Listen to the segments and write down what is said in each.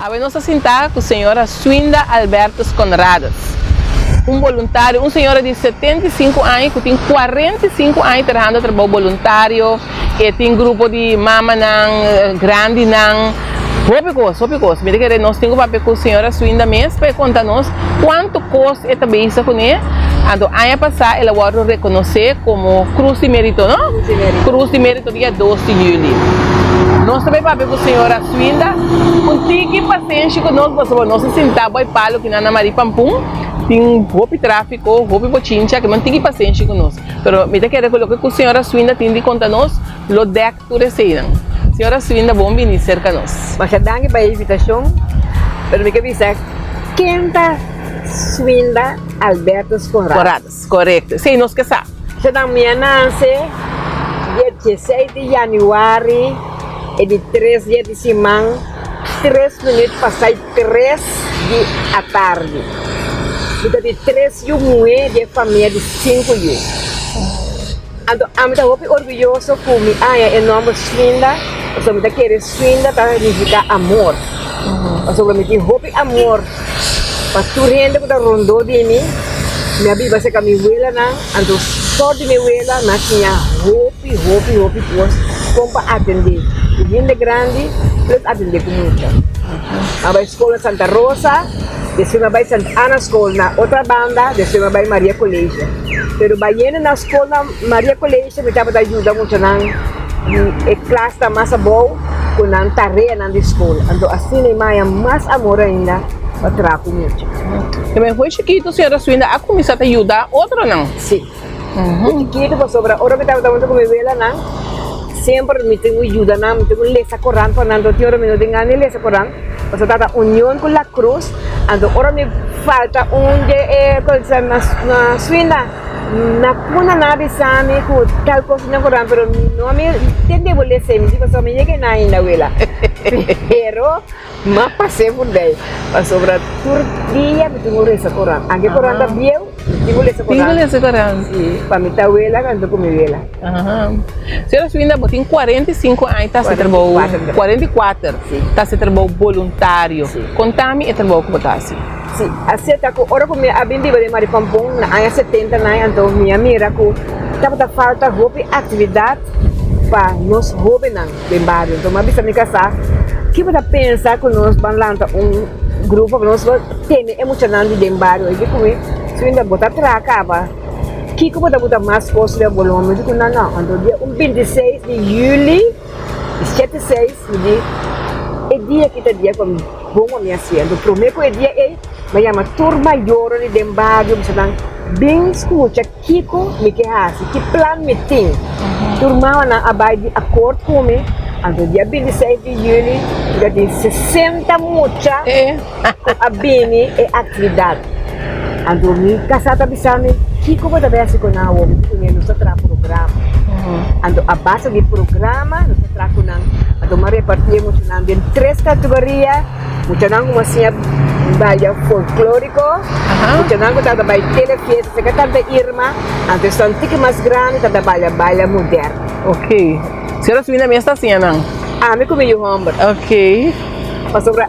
Awe nos ta sinta ku señora Swinda Albertus Conradus, un boluntario, un señora di 75 aña ku tin 45 aña trahando trabou boluntario, e tin grupo di mamanan, grandinan, hopi kos, hopi kos. Mi ta kere nos tin ku papia ku señora Swinda mes pa e konta nos kuantu kos e ta bezig kuné. Anto aña pasá el a wòrdu rekonosé komo Krus di Mérito, no? Krus di Mérito dia dos di yüli. Nos ta bai papia ku señora Swinda un tiki pasenshi ku nos pasobra nos a sinta bai palo kinan na Marie Pampun tin hopi trafiko, hopi bochincha, ke men tiki pasenshi ku nos. Pero mi ta kere ku loke ku señora Swinda tin di konta nos lo dèk tur eseinan. Señora Swinda bon bini serka nos. Masha danki pa e invitashon, pero mi ke bisa ken ta Swinda Albertus Conradus? Conradus, korekto. Esei nos ke sa. Esei mi a nanse dia dieseis di yanüari e di tres dia di siman, tres minüt pasai tres di atardi. Mi ta di tres yu muhé di e famia di sinku yu. Anto ami ta hopi orguyoso ku mi haña e nòmber Swinda pasobra mi ta kere Swinda ta nifiká amor. Pasobra mi tin hopi amor pa tur hende ku ta rondó di mi. Mi a biba serka mi welanan, anto for di mi wela mi a siña hopi, hopi, hopi kos kon pa atendé ku hende grandi plus atendé ku mucha. Mi a bai skol na Santa Rosa, despues mi a bai Santa Ana skol na otra banda, despues mi a bai Maria Colegio. Pero bayendo na skol na Maria Colegio mi tabata yuda muchanan di e klasnan mas abou ku nan tareanan di skol. Anto asina mi haña mas amor ainda pa traha ku mucha. Te foi chikitu señora Swinda a kuminsá ta yuda otronan. Sí. Foi chikitu pasobra ora mi tabata huntu ku mi welanan semper mi tin ku yuda nan, mi tin ku lesa korant pa nan. Anto tin ora mi no tin gana di lesa korant pasobra tabata Union ku La Cruz. Anto ora mi falta un di e kos na Swinda na puna nan a bisa mi ku tal kos na korant pero mi no a tende bo lesa mi di pasobra mi yega einan ainda wela. Pero. M'a pas'é voorbij, pasobra tur dia mi tin ku resa Koran. Anke Koran ta bieu, mi tin ku lesa Koran. Tin ku lesa Koran. Si, pa mi ta wela anto ku mi wela. Señora Swinda, bo tin 45 aña ta hasi trabou, 44, ta hasi trabou boluntario. Konta mi e trabou ku bo ta hasi. Si, así ta ku ora ku mi a bin biba den Maripampon na aña setenta nai anto mi a mira ku tabata falta hopi aktividat pa nos hóbennan. Den bario. Enton mi a bisa mi kasá, Ki bo ta pensa ku nos ban lanta un grupo pa nos tene e muchanan di den bario? E di ku mi, Swinda, bo ta traha kaba. Kiko bo ta buta mas kos riba bo lomba? Mi di ku nan, No. Anto dia un bintiseis di yuli di shete seis, mi di, E dia aki ta dia ku bon pa mi hasié. Anto promé ku e dia ei, mi a yama tur mayornan di den bario, mi bisa nan, Bin skucha. Kiko mi ke hasi? Ki plan mi tin? Tur mamanan a bai di akord ku mi. Anto dia bintiseis di yuli mi ta tin sesenta mucha ku a bini e aktividat. Anto mi kasá ta bisa mi, Kiko bo ta bai hasi ku nan awor? Mi di kuné, Nos ta traha programa. Anto a base di programa nos ta traha ku nan. Anto mi a repartí e muchanan den tres kategoria. Muchanan ku a siña balia folklóriko, muchanan ku tabata bai tele fiesta serka tanta Irma, anto esnan tiki mas grandi tabata balia baile moderno. Ok. Señora Swinda mes ta siña nan? Ami ku mi yu hòmber. Ok. Pasobra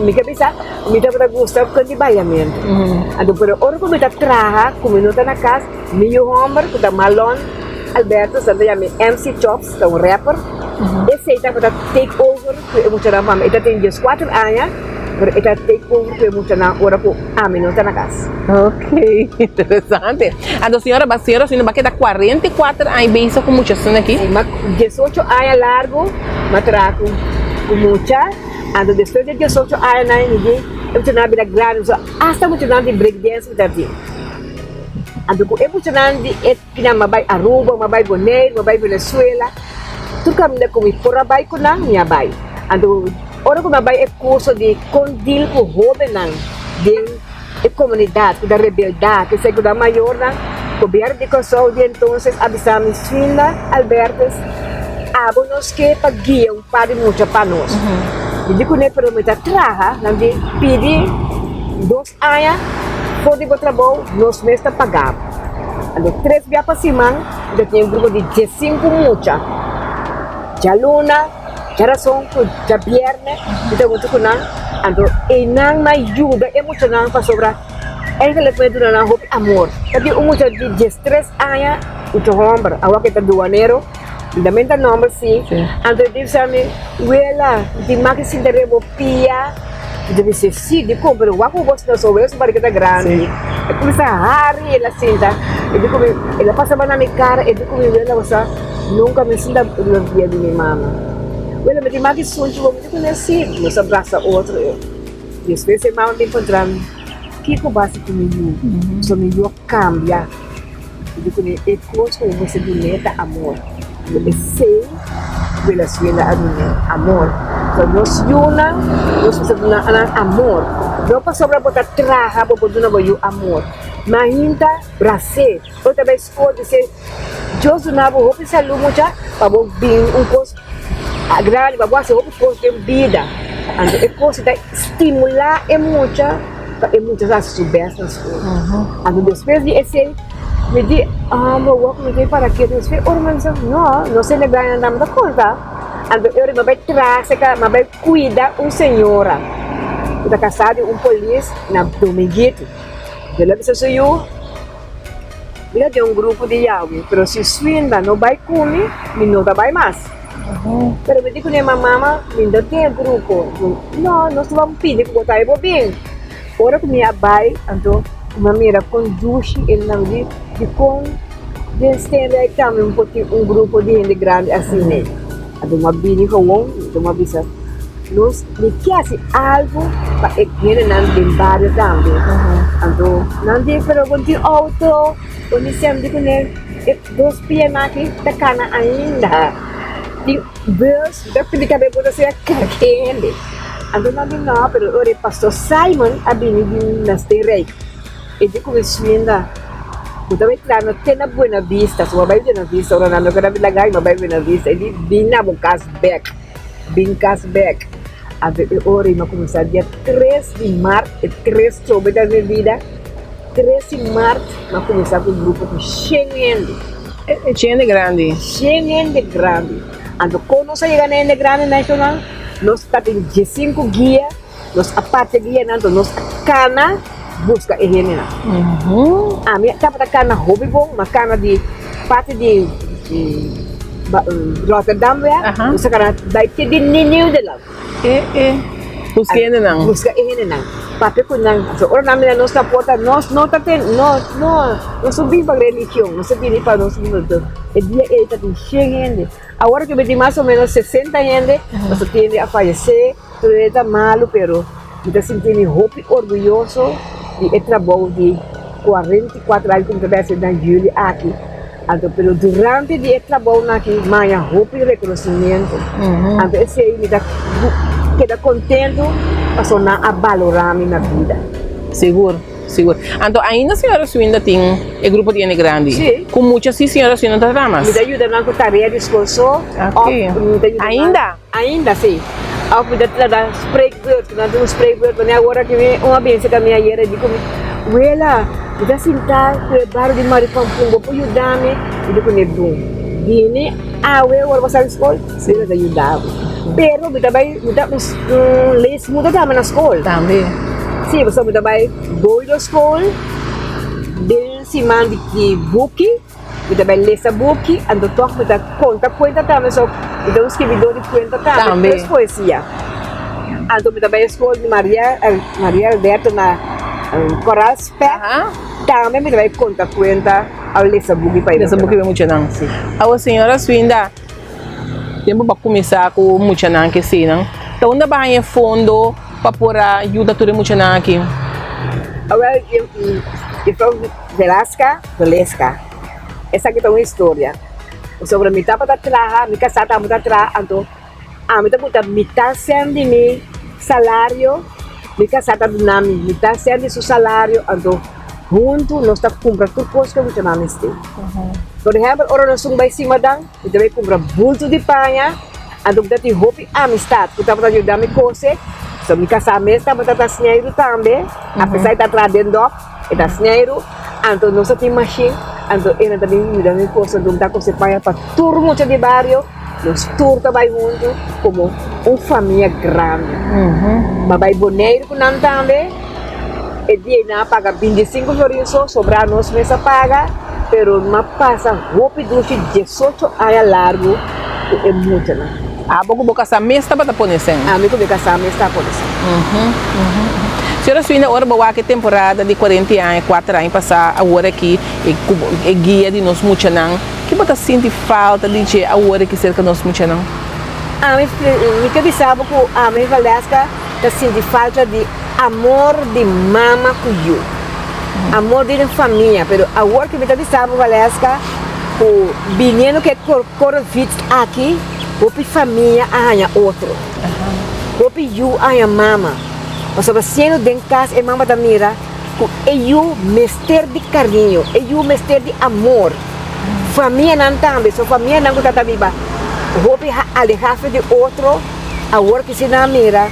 mi ke bisa mi tabata gusta kon di baliamentu. Anto pero ora ku mi ta traha ku mi no ta na kas, mi yu hòmber ku ta Marlon Alberto, sa ta yama MC Chops, ta un rapper, esei tabata take over. Ku e muchanan pa mi. E ta tin dieskuater aña, pero e ta take over ku e muchanan ora ku ami no ta na kas. Ok, interesante. Anto señora ba señora Swinda ba keda 44 aña bezig ku mucha asina aki? Si, ma diesocho aña largu m'a traha ku ku mucha, anto despues di e diesocho añanan mi di e muchanan a bira grandi, so asta muchanan di break dance mi ta tin. Anto ku e muchanan di e. Kinan m'a bai Aruba, m'a bai Boneiru, m'a bai Venezuela. Tur kaminda ku mi por a bai ku nan, mi a bai. Anto ora ku mi a bai e kurso di kon dil ku hóbennan den e komunidat ku ta rebeldá, ku esei ku nan mayornan, gobièrnu di Kòrsou di entonces a bisa mi, Swinda Albertus, abo nos ke pa guia un par di mucha pa nos. Mi di kuné, pero mi ta traha, nan di pidi dos. Aña for di bo trabou nos mes ta paga bo. Anto tres bia pa siman bo ta tin un grupo di diesinku mucha. Djaluna, djarason ku djabierne mi ta huntu ku nan. Anto einan nan yuda e muchanan pasobra eigenlijk mi a duna nan hopi amor. Ta tin un mucha di diestres aña, mucha homber, awor ke ta duanero, mi ta menta nomber si, anto e bisa mi, Wela, mi tin mas ke sinta riba bo pia. Mi ta bisa, si, dikon? Pero wak ku bo sinta so, wela su barriga ta grandi. E kuminsa hari, el a sinta, e di ku mi, el a pasa na mi kara, e di ku mi, Wela, bo sa, nunka mi sinta riba pia di mi mama. Wela, mi tin mas ke sunchi bo. Mi ku si, nos a brasa otro. Despues e mama bin puntra mi, Kiko bo hasi ku mi yu? Pasobra mi yu a kambia. Mi di kuné, E kos ku bo mester dun'é ta amor. Esei Venezuela a dun'é, amor. So nos yunan, nos mester duna nan amor. No pasobra bo ta traha bo por duna bo yu amor. Mainta bras'é. Ora ta bai skol bis'é, Dios duna bo hopi salú mucha pa bo bin un kos grandi, pa bo hasi hopi kos den bida. Anto e kos ta stimulá e mucha pa e mucha sa hasi su bèst na skol. Anto despues di esei mi di, ah bo wak mi tin para ke despues ora mi bisa no, no sende gana nan ta konta. Anto e ora mi a bai traha serka, mi a bai kuida un señora ku ta kasá di un polis na Dominguito. El a bisa su yu. Mi ta den un grupo di yawe, pero si Swinda no bai ku mi, mi no ta bai mas. Pero mi di kuné, ma mama, mi no den e grupo. No, nos ta ban pidi ku bo ta bai bo bin. Ora ku mi a bai, anto mi a mira kon dushi e nan di, dikon den Steenrijk tambe mi por tin un grupo di hende grandi asina. Anto mi a bini gewoon, anto mi a bisa. Nos mi ke hasi algu pa e hendenan den bario tambe. Anto nan di, pero bo no tin outo, bo no tin di kuné e dos pianan aki ta kana ainda. Tin bus ta pidi kabe bo ta sea karga hende. Anto nan di no, pero ora e pastor Simon a bini di na Steenrijk, e di ku mi swinda, bo ta bai traha no te na Buena Vista, so bo a bai Buena Vista, ora nan no keda laga mi a bai Buena Vista, e di bin na bo kas bèk. Bin kas bek. Anto e ora mi a kuminsá dia tres di mart, e tres chobe ta mi bida, tres di mart mi a kuminsá ku un grupo ku shen hende. E shen hende grandi. Shen hende grandi. Anto kon nos a yega na hende grandi nacional? Nos ta tin diesinku guia, nos a parti e guianan, anto nos a kana buska e hendenan. Ami tabata kana hopi bon, mi a kana di parti di. Rotterdam wea, nos a kana bai te di Nederland. E e, buska e hendenan. Buska e hendenan. Papia ku nan. So ora nan mira nos na porta, nos no ta ten, no, no, nos no bini pa religion, nos a bini pa nos E dia ei ta tin shen hende. Awor ke mi tin mas o menos sesenta hende, pasobra tin hende a fayesé, tur hende ta malu, pero mi ta sinti mi hopi orguyoso di e trabou di 44 aña ku mi ta bai hasi na juli aki. Anto pero durante di e trabounan aki mi haña hopi reconocimiento. Anto esei mi ta keda contento pasobra nan a balora mi na bida. Sigur, sigur. Anto ainda señora Swinda tin e grupo di hende grandi? Si. Ku mucha si señora Swinda ta traha mas? Mi ta yuda nan ku tarea di skol so. Ok. Of mi ta yuda nan. Ainda? Ainda si. Of mi ta trata spreekbeurt, ku nan tin un spreekbeurt, manera awor aki mi un a binse ku mi ayer a di ku mi, Wela, mi ta sinta ku e bario di Maripampun, bo por yuda mi? Mi di ku ne, Bon, bini awe ora bo sali skol, mi ta yuda bo. Pero mi ta bai, mi ta un leesmoeder tambe na skol. Tambe. Si, pasobra mi ta bai Boido skol den siman di buki. Mi ta bai lesa buki, anto tòg mi ta konta kuenta tambe, so mi ta un skibidó di kuenta tambe, plus poesia. Anto mi ta bai e skol di Maria, Maria Alberto na Koral Spek, tambe mi ta bai konta kuenta òf lesa buki pa e Lesa buki pa e muchanan. Awor señora Swinda, tempu pa kuminsá ku muchanan ke eseinan, ta unda bo haña e fondo pa por a yuda tur e muchanan aki? Awel, juffrouw Velasca, Veleska, esaki ta un historia pasobra mi tabata traha, mi kasá tabata traha, anto ami ta buta mitá sèn di mi salario, mi kasá ta duna mi mitá sèn di su salario, anto huntu nos ta kumpra tur kos ku mucha nan mester. Por ehèmpel, ora nos un bai Simadan, mi ta bai kumpra bulto di paña, anto mi ta tin hopi amistat ku tabata yuda mi kose, so mi kasá mes tabata ta sneiru tambe, apesar e ta traha den dòk. E ta sneiru, anto nos a tin mashin, anto e nan ta bin yuda mi kosa, anto mi ta kose paña pa tur mucha di bario, nos tur ta bai huntu komo Un famia grandi. M'a bai Boneiru ku nan tambe. E dia ei nan a paga bintisinko florin so, sobrá nos mes a paga, pero m'a pasa hopi dushi diesocho aña largu ku e muchanan. Abo ku bo kasá mes tabata pone sen? Ami ku mi kasá mes tabata pone sen. Señora Swinda, ora bo wak e temporada di kuarenta i aña, kuater aña pasá, awor aki, e ku e guia di nos muchanan, ki bo ta sinti falta di dje awor aki serka nos muchanan? Ami, mi ke bisa bo ku ami, Valeska, ta sinti falta di amor di mama ku yu. Amor di den famia. Pero awor ke mi ta bisa bo, Valeska, ku biniendo ku e korovid aki, hopi famia a haña otro. Hopi yu a haña mama. Pasobra siendo den kas e mama ta mira ku e yu mester di kariño, e yu mester di amor. Famianan tambe, so famianan ku ta ta biba hopi alehá for di otro, awor ki si nan mira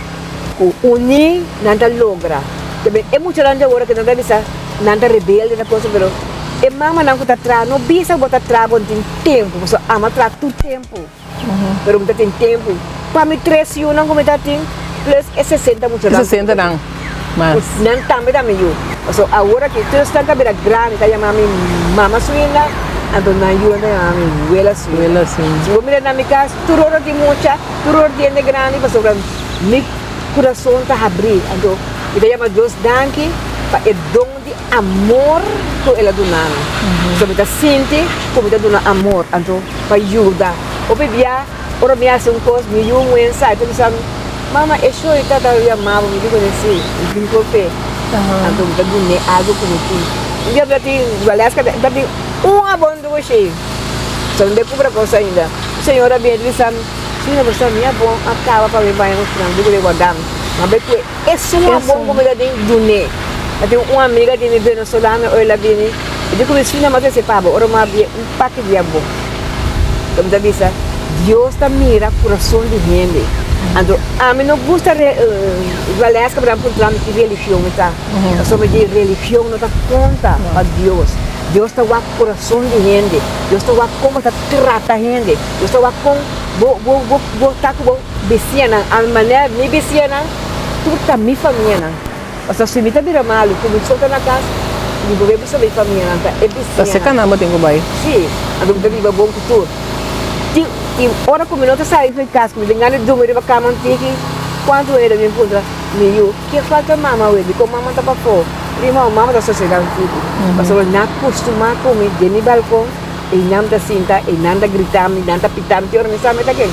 ku uní nan ta logra. Tambe e muchanan di awor ku nan ta bisa nan ta rebelde na cosa pero e mamanan ku ta traha no bisa bo ta traha bo no tin tempu pasobra ama traha tur tempu pero mi ta tin tempu pa mi tres yunan ku mi ta tin plus e sesenta muchanan ku mi ta tin nan tambe ta mi yu pasobra awor aki tur esnan ta bira grandi ta yama mi mama Swinda anto nan yunan ta yama mi wela Swinda si bo mira na mi kas tur ora tin mucha Tur ora di hende grandi pasobra mi kurason ta habrí. Anto mi ta yama Dios danki pa e don di amor ku el a duna mi. Pasobra mi ta sinti ku mi ta duna amor anto pa yuda. Hopi bia ora mi hasi un kos mi yu muhé sa e ta bisa mi, Mama e shoi ta ta yama bo. Mi di kuné si, mi bin por p'e. Anto mi ta dun'é algu ku mi tin. Un dia mi ta tin Valeska ta tin un abon dushi. So mi ta kubra kos ainda. Señor a bini ta bisa mi. Sina bo sa mi abon a kaba pa mi baña ku Fran di ku guardam ma bai ku esun abon ku mi ta tin dun'é ta tin un amiga di mi venezolano oi la bini e di ku mi sina ma trese pa bo ora mi a bia un paki di abon ta mi ta bisa Dios ta mira kurason di hende anto ami no gusta Valeska por puntra mi ki religion mi ta pasobra mi di religion no ta konta pa Dios Dios ta wak kurason di hende Dios ta wak kon bo ta trata hende. Bo sa wak kon bo bo bo bo ta ku bo bisiñanan. A mi manera mi bisiñanan tur ta mi famianan. Pasobra si mi ta bira malu ku mi so ta na kas, mi por bebe so mi famianan ta e Ta bisiñanan. seka nan bo tin ku bai. Sí, anto mi ta biba bon ku tur. Tin tin ora ku mi no ta sali for di kas, ku mi tin gana di durmi riba kama un tiki, kuantu hende mi puntra mi yu, ke falta mama awe? Dikon mama ta pafó? Prima mama ta sosegá un tiki. Pasobra nan a kustumá ku mi den mi balkon. Einan ta sinta, einan ta grita mi, nan ta pita mi, te ora mi sa mi ta ken.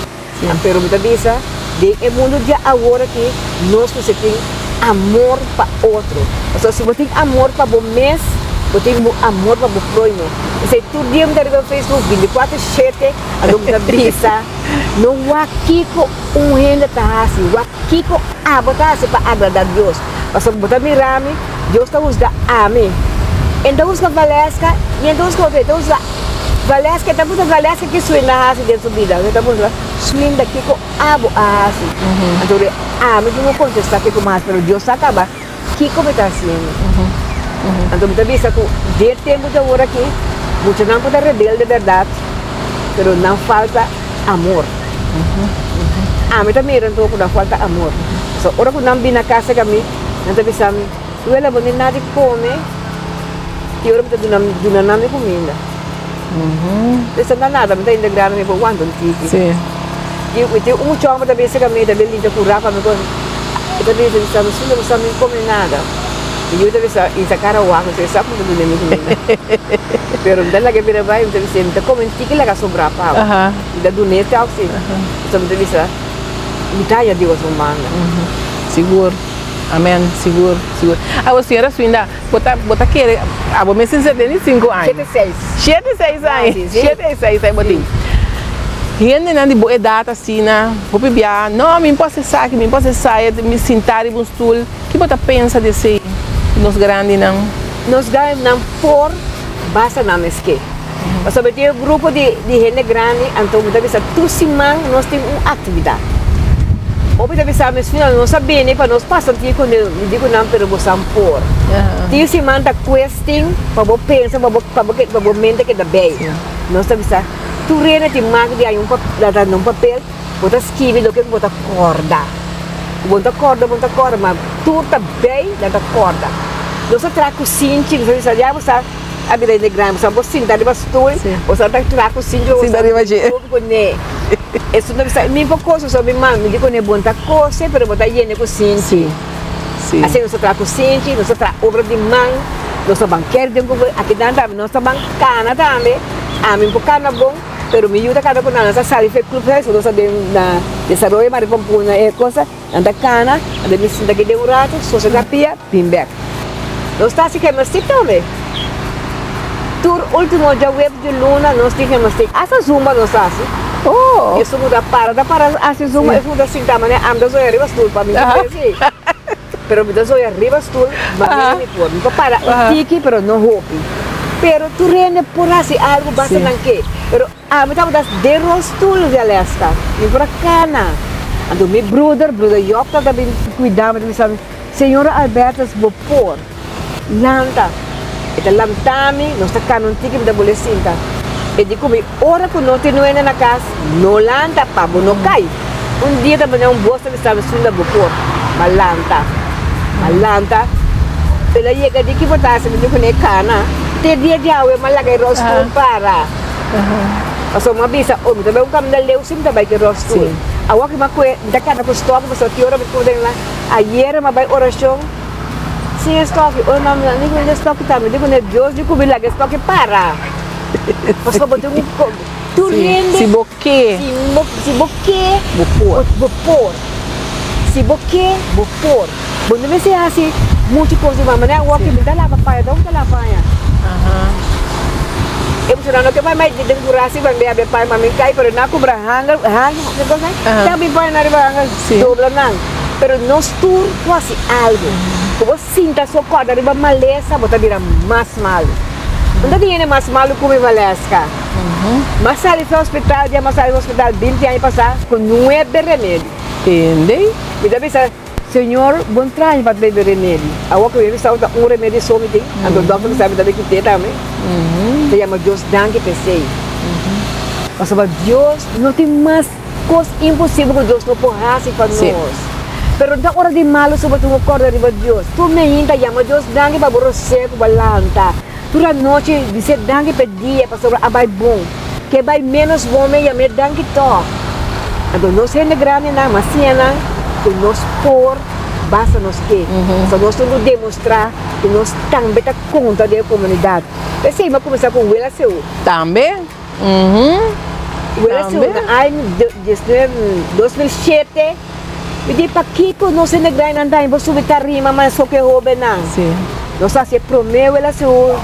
Pero mi ta bisa, den e mundu di awor aki, nos mester tin amor pa otro. Pasobra si bo tin amor pa bo mes, bo tin bo amor pa bo próhimo. P'esei tur dia mi ta riba Facebook binticuatro shete, anto mi ta bisa, no wak kiko un hende ta hasi, wak kiko abo ta hasi pa agrada Dios. Pasobra bo ta mira mi, Dios ta husga ami. E no ta husga Valeska i e no ta husga otro, e ta husga Valeska, e ta puntra Valeska ki Swinda a hasi den su bida. E ta puntra, Swinda, kiko abo a hasi? Anto ora ami tin ku kontestá kiko mi a hasi, pero Dios sa kaba kiko mi ta hasiendo. Anto mi ta bisa ku den e tempu di awor aki, muchanan por ta rebelde bèrdat, pero nan falta amor. Ami ta mira anto ku nan falta amor. Pasobra ora ku nan bini na kas serka mi, Nan ta bisa mi, Wela, bo no nada di kome, i ora mi ta duna duna nan mi kuminda. Esei no ta nada, mi ta inda grandi, mi por wanta un tiki. I mi tin un mucha homber ta bisa ku mi, ta bin limpia kurá pa mi kos. E ta bisa, bisa mi, Sunda, bo sa mi no kome nada. I yu ta bisa, i ta kara wak, mi sa ku mi ta duna mi kuminda. Pero mi ta laga e bira bai, mi ta bisa, mi ta kome un tiki laga sobrá pa bo. Mi ta dun'é tòg si. Pasobra mi ta bisa, mi ta haña Dios bo manda. Sigur. Amen, sigur, sigur. Awor señora Swinda, bo ta, bo ta kere, abo mes tin 75 aña. Shete seis. Shete seis aña, Si, si. shete seis aña bo tin. Hendenan di bo edat asina, hopi bia, no, mi por hasi esaki, mi por hasi esaya, mi sinta riba un stul. Ki bo ta pensa di esei, di nos grandinan? Nos grandinan por basta nan mes ke. Pasobra tin un grupo di di hende grandi, anto mi ta bisa tur siman nos tin un aktividat. Hopi ta bisa mi sfina nos a bini pa nos pasa un tiki ku nan, mi di ku nan pero bo san por. Tin siman ta kuestin pa bo pensa pa bo pa bo pa bo mente keda bei. Nos ta bisa tur hende tin mak di haña un pa na un papel. Bo ta skibi loke ku bo ta kòrda. Ku bo no ta kòrda, bo no ta kòrda, ma tur ta bei nan ta kòrda. Nos a traha ku sinchi, nos a bisa ya bo sa a bira hende grandi, bo sa bo sinta riba stul, bo sa ta traha ku sinchi, bo sa bobi kuné. Esun ta bisa mi por kose, so mi mami di kuné bo no ta kose pero bo ta yena ku sinchi. Asina nos a traha ku sinchi, nos a traha obra di man, nos ta ban kèr den ku akinan tambe nos ta ban kana tambe, ami no por kana bon. Pero mi yu ta kana ku nan, nan ta sali for e clubhuis, nos ta den na desaroyo Maripampuna e cosa, nan ta kana, nan ta bin sinta aki den un rato, sosega pia, bin bek. Nos ta hasi gimnastiek tambe. Tur ultimo djaweps di luna nos tin gimnastiek, asta zumba nos ta hasi. Oh! Esun ku ta para ta para hasi zumba, esun ku ta sinta manera ami ta zoya riba stoel pa mi ta hasi. Pero mi ta zoya riba stoel manera mi por. Mi por para un tiki pero no hopi. Pero tur hende por hasi algu basta nan ke. Pero ami tabata den rolstoel di Alaska. Mi por a kana. Anto mi bruder, bruder Job tabata bin kuida mi, ta bisa mi, Señora Albertus bo por lanta. E ta lanta mi, nos ta kana un tiki mi ta bole sinta. E di ku mi ora ku no tin hende na kas, no lanta pa bo no kai. Un dia ta bini un bos ta bisa mi sunda bo por, ma lanta, ma lanta. El a yega di ki bo ta hasi? Mi di kuné kana. Te dia djawe mi a laga e rolstoel para. Pasobra mi a bisa, oh mi ta bai un kaminda leu si mi ta bai ku e rolstoel. Awor ki mi a kue, mi ta kana ku stòki pasobra ki ora mi ku den la. Ayera mi a bai orashon sin e stòki. Ora mi a mira, mi di kuné stòki ta? Mi di kuné Dios di ku mi laga e stòki para. Pasobra bo tin ku tur hende. Si bo ke. Si bo ke, bo por. Bo por. Si bo ke, bo por. Bo no mester hasi muchu kos di mama. Manera awor ki mi ta laba paña, ta ta laba paña. E muchanan no ke bai mai den kurasi ban bia bia paña, ma mi kai, pero nan a kumpra hanger, hanger, ki kos ei? Ta bin paña nan riba hanger, dobla nan. Pero nos tur por hasi algu. Ku bo sinta so kòrda riba malesa, bo ta bira mas malu. No ta tin hende mas malu ku mi Valeska. M'a sali for hospital, dia m'a sali for hospital binti aña pasá ku nuebe remedi. Tende? Mi ta bisa, Señor, bo no traha mi pa bebe remedi. Awor ku mi bisa ta un remedi so mi tin, anto dòkter bisa mi ta bin kit'é tambe. Ta yama Dios danki p'esei. Pasobra Dios no tin mas kos imposibel ku Dios no por hasi pa nos. Pero ta ora di malu so bo tin ku kòrda riba Dios. Tur meinta yama Dios danki pa bo rosé ku bo a lanta. Tur anochi bis'é danki p'e dia pasobra a bai bon. Ke bai ménos bon me yam'é danki tòg. Anto nos hende grandinan mas siña nan ku nos por basta nos ke. Pasobra nos tin ku demostrá ku nos tambe ta konta den e komunidat. P'esei mi a kuminsá ku Wela Seú. Tambe. Wela Seú na aña 2007. Mi di, Pakiko nos hende grandinan ta por subi tarima mas so ke hobennan? Nos a hasi e prome wela sigur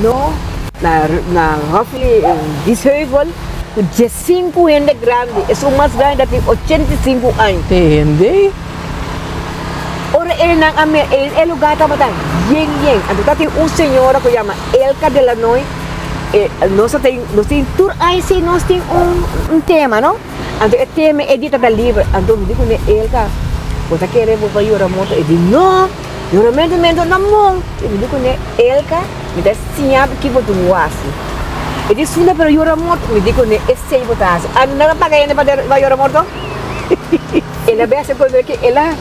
no na na Hofli Biesheuvel ku diesinku hende grandi. Esun mas grandi ta tin 85 aña. Tende. Ora elnan a mira e e lugar tabata yen yen. Anto tatin un señora ku yama Elka de la Noy. E nos a tin nos tin tur aña si nos tin un un tema no. Anto e teme e di ta ta liber. Anto mi di kuné Elka, bo ta kere bo pa yora morto? E di, No, yoramentu mento na mon. I mi di kuné Elka, mi ta siña bo ki bo tin wasi. E di, Sunda, pero yora morto? Mi di kuné, Esei bo ta hasi. Anto nan a paga hende pa yora morto? El a bes e kos ki el a,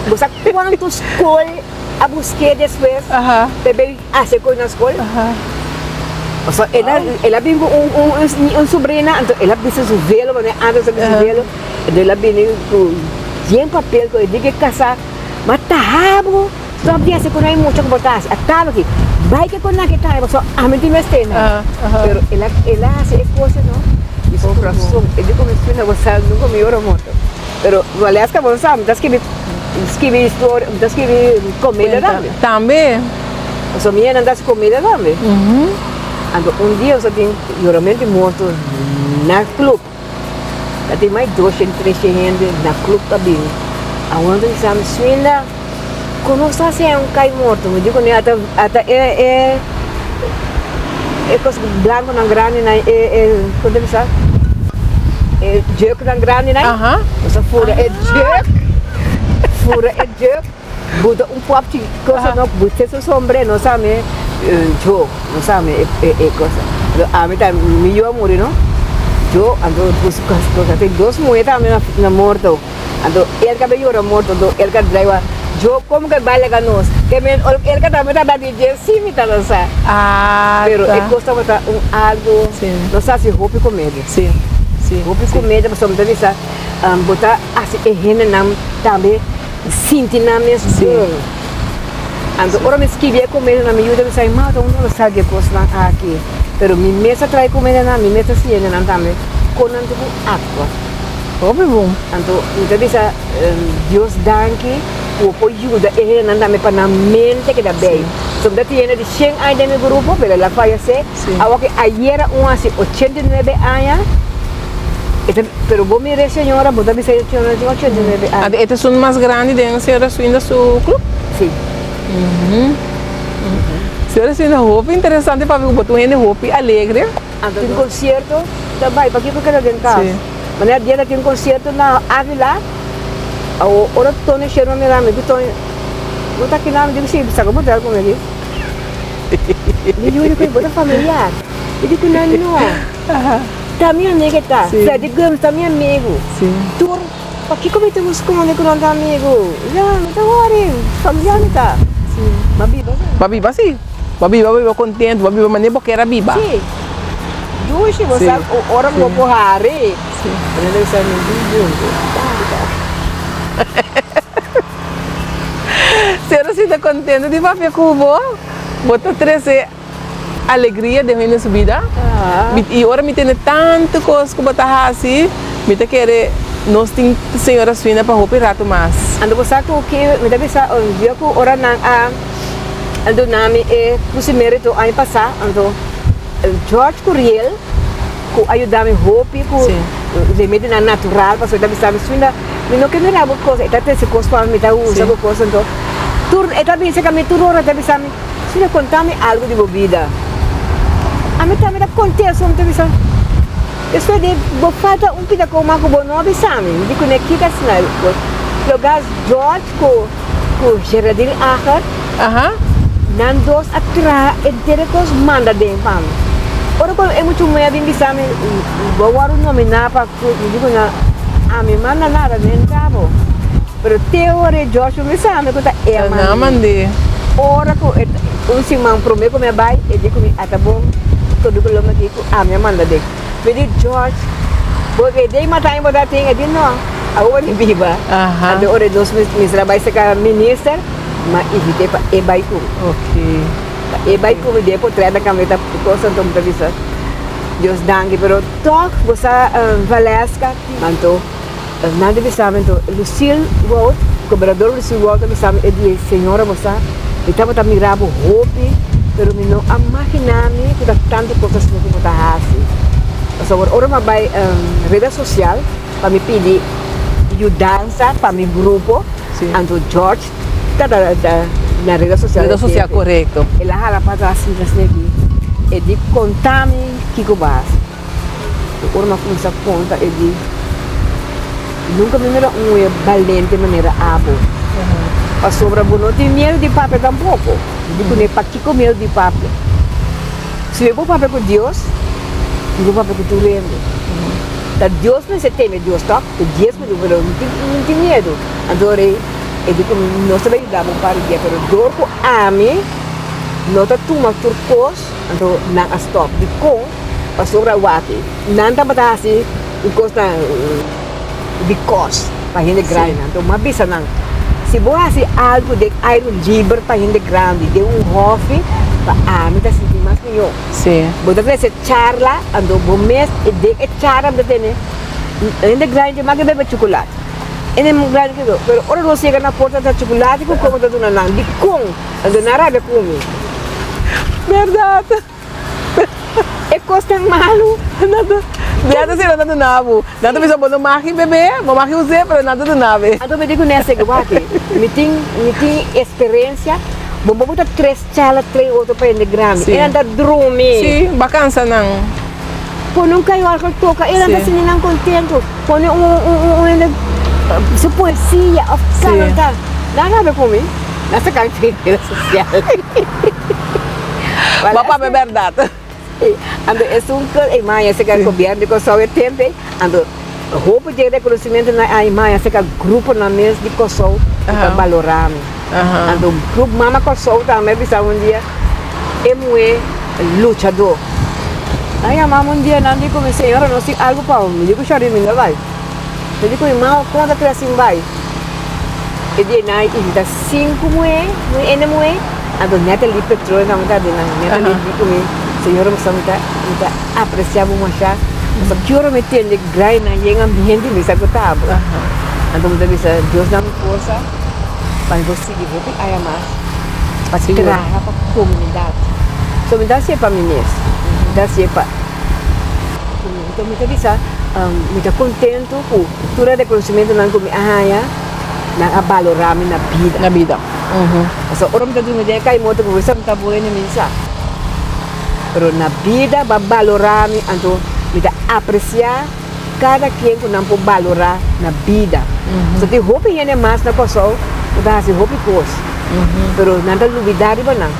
bo sa kuantu skol a busk'é despues pa e bay hasi e kos na skol? Pasobra el a el a bin ku un un un sobrina anto el a bisa su velo manera antes a bisa su velo anto el a bini ku yen papel ku e di ke kasa ma taha bo stop di hasi ku nan e mucha ku bo ta hasi a kaba aki bai ke ku nan ke taha pasobra ami tin mester nan pero el a el a hasi e cosa no di su kurason e di ku mi fina bo sa nunka mi yora morto pero Waleska bo sa mi ta skibi skibi historia mi ta skibi komeda tambe. Tambe. Pasobra mi nan ta hasi komida tambe. Anto un dia nos a tin yoramentu di morto na club. Ta tin mas doshen, treshen hende na club ta bini. Awor nan ta bisa mi, Swinda, kon nos ta hasi un kai morto? Mi di kuné ata ata e e e kos blankonan grandinan e e kon ta bisa? E juknan grandinan. Nos a fura e juk, fura e juk. Buta un popchi cosa no buta su sombre no sa mi jo no sa mi e cosa pero ami ta mi yu a muri no. Jo, anto nos a tin dos muhé tambe na morto. Anto Elka ta yora morto, anto Elka drai wa, Jo, komo ku e bai laga nos? Ke men Elka tambe ta di dje, si mi ta sa. Pero e kos tabata un algu, nos a hasi hopi komedia. Hopi komedia pasobra mi ta bisa bo ta hasi e hendenan tambe sinti nan mes bon. Anto ora mi skibi e komedia mi yuda mi sa, ma ta unda lo sa di e kosnan aki? Pero mi mes a trae komedia, mi mes a siña nan tambe kon nan tin ku aktua. Hopi bon. Anto mi ta bisa Dios danki ku bo por yuda e hendenan tambe pa nan mente keda bei. So mi ta tin hende di shen aña den mi grupo pero el a fayesé. Awor ke ayera un hasi 89 aña e ta pero bo mira e señora bo ta bisa e señora tin 89 aña. Anto e ta esun mas grandi den señora Swinda su club? Si. Señora Swinda hopi interesante papia ku bo ta un hende hopi alegre. Anto tin concierto ta bai pakiko keda den cas. Manera dia ta tin concierto na Avila awo ora Tony Sherman mira mi di Tony bo ta kina mi di si saka bo hotel ku mi aki mi yu di ku bo ta familiar mi di ku nan no ta mi amiga e ta Freddy Gumbs ta mi amigu tur pakiko mi ta skonde ku nan ta amigu ya mi ta wori familiar mi ta ma biba si Bo biba si Bo biba bo biba contento bo biba manera bo kier a biba. Si. Dushi bo sa ora ku bo por hari. Si. Bo no debe sa mi di junto. Sero si ta contento di papia ku bo. Bo ta trece alegria den hende su bida. I ora mi tende tantu kos ku bo ta hasi, mi ta kere nos tin Señora Swinda pa hopi ratu mas. Anto bo sa ku ki mi ta bisa un dia ku ora nan a. A duna mi e Cruz Mérito aña pasá, anto George Curiel ku a yuda mi hopi ku remedionan natural pasobra e ta bisa mi Swinda mi no ke mira bo kos, e ta trese kos pa mi, mi ta usa bo kos anto tur e ta bisa ku mi tur ora e ta bisa mi Swinda konta mi algu di bo bida, ami tambe ta kont'é so mi ta bisa despues di bo falta un pida kos mas ku bo no a bisa mi, mi di kuné kiko asina lo George ku. Ku Geraldine Ager, nan dos a traha henter e kos manda den pa mi. Ora ku e mucha muhé a bin bisa mi, bo a wòrdu nominá pa ku, mi di ku nan, ami manda nada den ta bo. Pero te ora e Joshua bisa mi ku ta e a mand'é. Ora ku e un siman promé ku mi a bai, e di ku mi ata bon todo ku lo mi aki ku ami a manda den. Mi di, George, bo e den mata mi bo ta tin? E di, no. Awor mi biba. Anto ora e dos minister a bai saka minister, m'a invit'é pa e bai ku mi. Pa e bai ku mi den potret na kameta kos anto mi ta bisa Dios danki pero tòg bo sa Valeska anto nan ta bisa mi anto Lucille Wout, gobernador Lucille Wout a bisa mi e di señora bo sa mi tabata mira bo hopi pero mi no a magina mi ku ta tantu kos asina ku bo ta hasi pasobra ora mi a bai reda sosial. Pa mi pidi yudansa pa mi grupo, anto George ta na reda sosial. Reda sosial korekto. El a hala pa atras sinta asina aki, e di konta mi kiko bo hasi. Ora mi a kuminsá konta e di, nunka mi mira un muhé balente manera abo, pasobra bo no tin miedu di papia tampoko. Mi di kuné, pakiko miedu di papia? Si mi por papia ku Dios, mi por papia ku tur hende. Ta Dios mester teme Dios tok, ku dies minuto pero no tin no tin miedu. Anto rei e di ku nos ta bai yuda bo un par di dia pero dor ku ami no ta tuma tur kos anto nan a stop. Dikon? Pasobra wak nan tabata hasi un kos nan di kos pa hende grandi. Anto mi a bisa nan si bo hasi algu den airu liber pa hende grandi den un hòfi pa ami ta sinti mas mihó. Bo ta trese charla, anto bo mes e den e charla bo ta tene hende grandi tin mas ke bebe chukulati. Hende grandi ke bebe, pero ora nos yega na porta ta chukulati ku komo ta duna nan. Dikon? Anto nan rabia ku mi. Bèrdat. E kos tan malu. Nan ta, nan ta sera nan ta duna bo. Nan ta bisa bo no maki bebe, bo maki us'é, pero nan ta duna be. Anto mi di ku Nessy, wak, mi tin, mi tin esperensia, bo bo ta tres. Chala trei otro pa hende grandi. Sí. Enan ta drumi. Sí, bakansa nan. Pone un kayorkel toka, enan ta Sí. sinti nan kontento. Pone un un un un hende su poesia of Sí. kanta. Nan rabia ku mi. Nan saka mi reda sosial. Bo papia bèrdat. Anto esun ku e maya seka gobièrnu di Kòrsou e tempu ei, anto hopi di e rekonosimentunan ei maya seka gruponan mes di Kòrsou ku ta balorá mi. Anto grup Mama Kòrsou tambe a bisa un dia e muhé luchadó. Nan yama mi un dia nan di ku mi, Señora nos tin algu pa bo. Mi di ku Shari mi no bai. Mi di ku mi mama kon ta kere asin bai? E dia nan a invita sinku muhé, hende muhé. Anto Natalie Petrone tabata den nan. Natalie di ku mi, Señora mi sa mi ta mi ta apresia bo masha. Pasobra ki ora mi tende grainan yen ambiente mi sa ku ta abo. Anto mi ta bisa Dios dami forsa pa mi por sigui hopi aña mas pa traha pa komunidat. So mi ta hasié pa mi mes, mi ta hasié pa Anto mi ta bisa mi ta kontentu ku tur e rekonosimentunan ku mi a haña nan a balorá mi na bida. Na bida. Pasobra ora mi ta durmi den e kaimota ku bo sa mi ta bueno mi sa. Pero na bida bo a balorá mi anto mi ta apresiá kada ken ku nan por balorá na bida. Pasobra tin hopi hende mas na Kòrsou ku ta hasi hopi kos pero nan ta lubidá riba nan.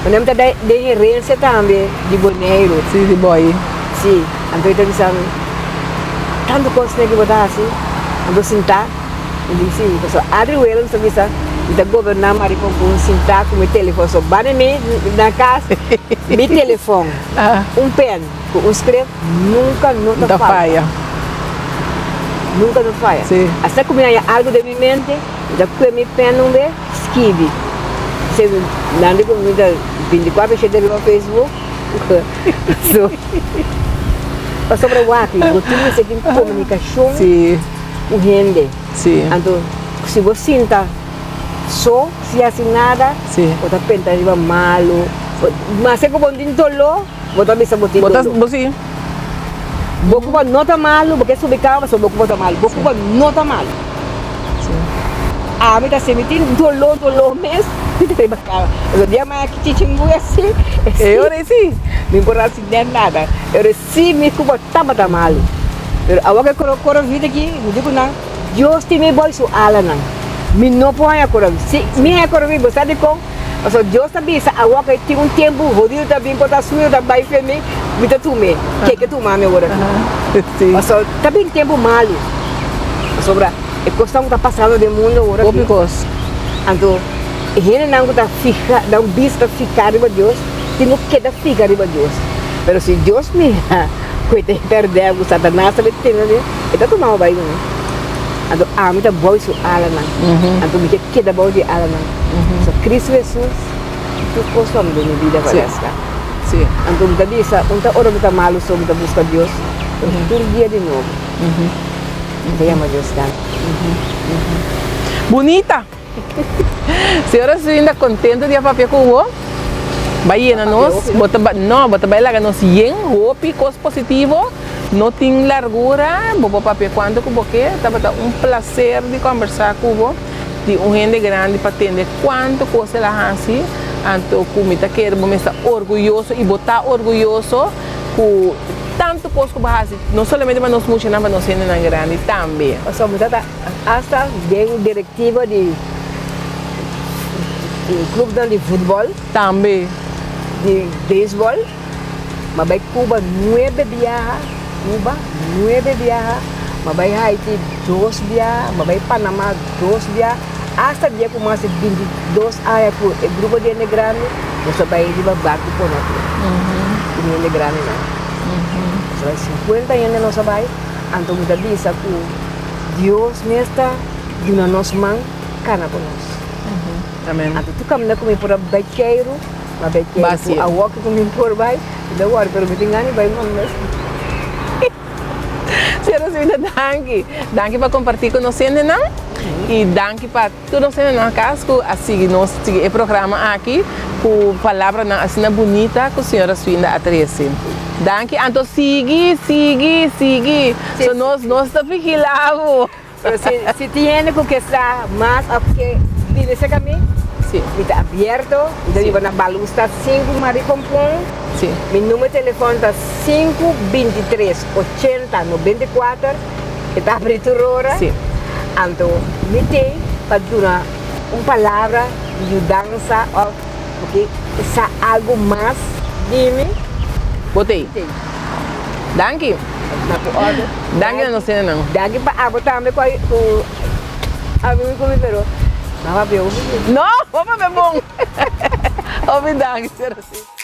Manera mi ta den herensia tambe di Boneiru. Sí, di Boi. Sí, anto e ta bisa mi tantu kos ku bo ta hasi anto sintá. Mi di si, pasobra Adri Willems ta bisa, mi ta goberná Maripompun sintá ku mi telefòn. So banda mi na kas, mi telefòn, un pèn ku un script nunka no ta falta. Nunka no faya. Asta ku mi haña algu den mi mente, mi ta kue mi pèn un bes, skibi. Nan di ku mi ta bintikuater shete riba Facebook. So, pasobra wak, bo tin mester tin komunikashon. Ku hende. Anto si bo sinta so sin hasi nada bo ta penta riba malu. Maske ku bo no tin doló bo ta bisa bo tin doló. Bo ku bo no ta malu bo ke subi kama pasobra bo ku bo ta malu. Bo ku bo no ta malu. Ami ta si mi tin doló doló mes mi ta riba kama. Pasobra dia maya kichichingui asi mi por hasi nen nada. Sí, mi ku bo tabata malu. Pero awor ku e koro koro vida aki, mi di ku nan, Dios tin mi bou su alanan. Mi no por haña koro. Sí, mi haña koro bo sa dikon? Pasobra Dios ta bisa awor ku tin un tempu hodido ta bin por ta suyo ta bai fe mi, mi ta tum'é. Ke ke tuma mi awor aki? Pasobra ta bin tempu malu. Pasobra e kosnan ku ta pasando den mundu awor aki. Hopi kos. Anto e hendenan ku ta fiha, nan bista fiká riba Dios, Tin ku keda fika riba Dios. Pero si Dios mira ku e ta pèrdè, ku Satanas ta tene di, e ta tuma bo bai kuné. Anto ami ta bou di su alanan. Anto mi ke keda bou di e alanan. So Cristo Hesus tur kos pa mi den mi bida Valeska. Anto mi ta bisa, un ta ora mi ta malu so mi ta buska Dios, pero tur dia di nobo mi ta yama Dios danki. Bunita! Señora Swinda contento di a papia cu bo. Bai yena nos, bo ta no, bo ta bai laga nos yen hopi cos positivo, no tin largura, bo por papia cuanto cu bo ke, tabata un placer di combersa cu bo, di un hende grandi pa tende cuanto cos el a haci, anto cu mi ta kere bo mester orguyoso y bo ta orguyoso cu tanto cos cu bo a haci, no solamente pa nos muchanan, pa nos hendenan grandi tambe. Pasobra mi ta Hasta den directiva di clubnan di futbol. Tambe. Di beisbol. M'a bai Cuba nuebe biaha, Cuba nuebe biaha, m'a bai Haiti dos biaha, m'a bai Panama dos biaha, hasta dia cu mas di 22 aña cu e grupo di hende grandi nos a bai riba barco Ponapia cu mi hende grandinan. Nos a bai 50 hende nos a bai, anto mi ta bisa cu. Dios mes ta duna nos man kana ku nos. Amen. Anto tur kaminda ku mi por a bai keiru, mi a bai keiru. Ku awor ku mi por bai, mi ta wòrdu, pero mi tin gana di bai man mes. Señora Swinda, danki. Danki pa kompartí ku nos hendenan i danki pa tur nos hendenan na kas ku a sigui nos, sigui e programa aki ku palabranan asina bunita ku señora Swinda a trese. Danki, anto sigui, sigui, sigui. So nos, nos ta vigilá bo. Pero si, si tin hende ku ke sa mas òf ke bini serka mi, mi ta abierto. Mi ta biba na Balusta sinku Maripompon. Mi numero di telefòn ta sinku 23 80 94. E ta abri tur ora. Anto mi tin pa duna un palabra di yudansa òf bo ke sa algu mas di mi. Bo t'ei. Danki. Na ku orde. Danki na nos hendenan. Danki pa abo tambe ku ku a bini ku mi pero m'a papia hopi. No, bo papia bon. Hopi danki, señora Cindy.